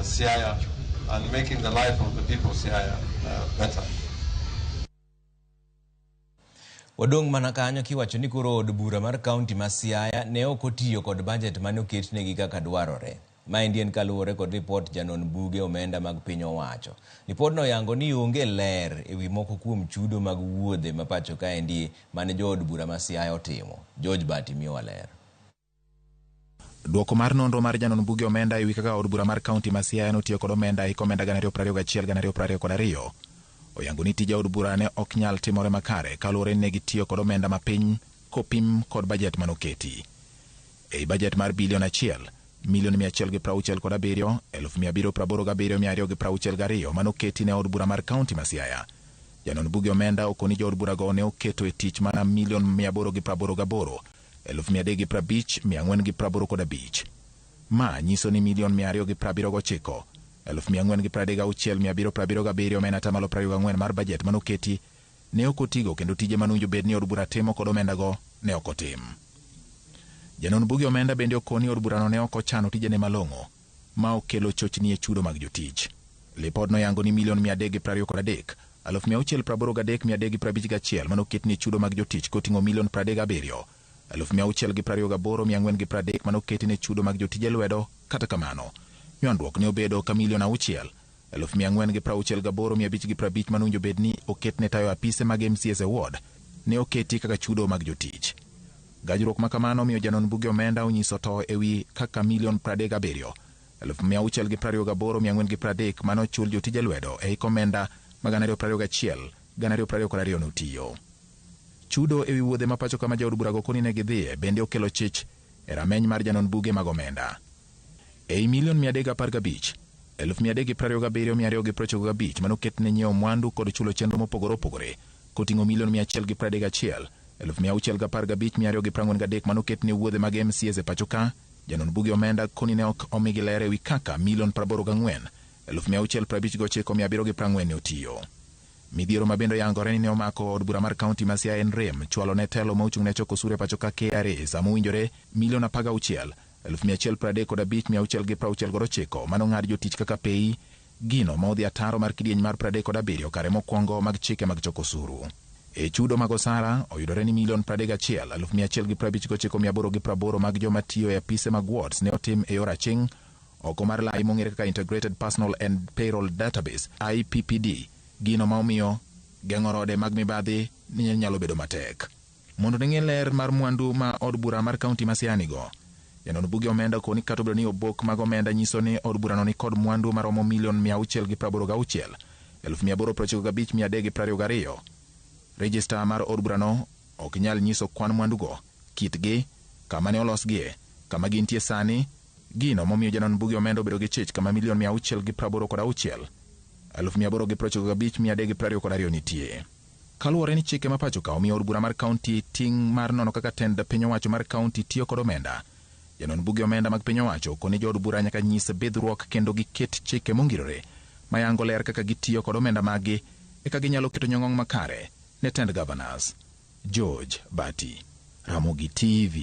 Siaya and making the life of the people of Siaya better. Wadong' mana kanyo kiwacho ni koro od bura mar kaunti ma Siaya ne ok otiyo kod bajet mane oketnegi kaka dwarore. Maendi en kaluwore kod ripot janon buge omenda mag piny owacho. Ripodno oyango ni onge ler ewi moko kuom chudo mag wuodhe ma pacho kaendi mane jood bura ma Siaya otimo. George Bati miyowa ler. Duoko mar nonro mar janon buge omenda ewi kaka od bura mar kaunti ma Siaya notiyo kod omenda e hik omenda 2021-2022 oyango ni tije od bura ne ok nyal timore makare kaluwore ni ne gitiyo kod omenda mapiny kopim kod bajet manoketi. Ei bajet mar bilion 1 milion 167 787,262 manoketi ne od bura mar kaunti ma Siaya. Janon buge omenda okoni jood burago ne oketo e tich mana milion 888 350 485. Ma nyiso ni milion 279 436 777 ma en atamalo 24 mar bajet manoketi ne ok otigo kendo tije manowinjo bed ni od bura timo kod omendago ne ok otim. Janon buge omenda bende okoni od burano ne ok ochano tijene malong'o ma okelo chochni e chudo mag jotich. Lipodno yango ni milion 323 683 351 manoketni e chudo mag jotich koting'o milion 37 628 430 manoketi ne chudo mag jotije lwedo. Kata kamano, nywandruok ne obedo ka milion 6 468 550 manowinjo bed ni oket ne tayo apise mag MCAs e ward ne oketi kaka chudo mag jotich. Gajruok ma kamano miyo janon buge omenda onyiso to ewi kaka milion 37 628 430 mane ochul jotije lwedo e hik omenda ma 2021 2022 notiyo. Chudo ewi wuodhe ma pacho kama jood burago koni ne gidhiye bende okelo chich e rameny mar janon buge mag omenda. Ei milion 315 327 295 manoket ne nyiewo mwandu kod chulo chenro mopogore opogore koting'o milion 131 615 243 manoket ne wuodhe mag MCAs e pacho ka, janon buge omenda koni ne ok omigi ler ewi kaka milion 84 659 740 ne otiyo. Midhiero ma bende oyangore ni ne omako od bura mar kaunti ma Siaya en rem chwalo ne telo ma ochung' ne choko osuru e pacho ka KRA sama owinjore milion 16 135 669 manong'ad jotich kaka pei gino ma odhi ataro mar kidieny mar 37 kare mokwongo mag chike mag choko osuru. E chudo mag osara oyudore ni milion 31 159 880 mag joma tiyo e apise mag wards ne otim e yor aching' oko mar lai mong'ere kaka Integrated Personal and Payroll Database IPPD, gino ma omiyo geng'o rode mag mibadhi ne nyalo bedo matek. Mondo ne ng'e ler mar mwandu ma od bura mar kaunti ma Siaya nigo, janon buge omenda okoni kata obedo ni obok mag omenda nyiso ni od burano ni kod mwandu maromo milion 686 895 322. Rejista mar od burano ok nyal nyiso kwan mwandugo, kitgi, kama ne olosgie, kama gintie sani, gino momiyo janon buge omenda obedo gi chich kama milion 686 895 322 nitie. Kaluwore ni chike ma pacho ka omiyo od bura mar kaunti ting' mar nono kaka tend piny owacho mar kaunti tiyo kod omenda. Janon buge omenda mag piny owacho okoni jood bura nyaka nyis bidhruok kendo giket chike mongirore mayango ler kaka gitiyo kod omenda maggi eka ginyalo keto nyong'ong' makare ne tend governors. George Bati, Ramogi TV.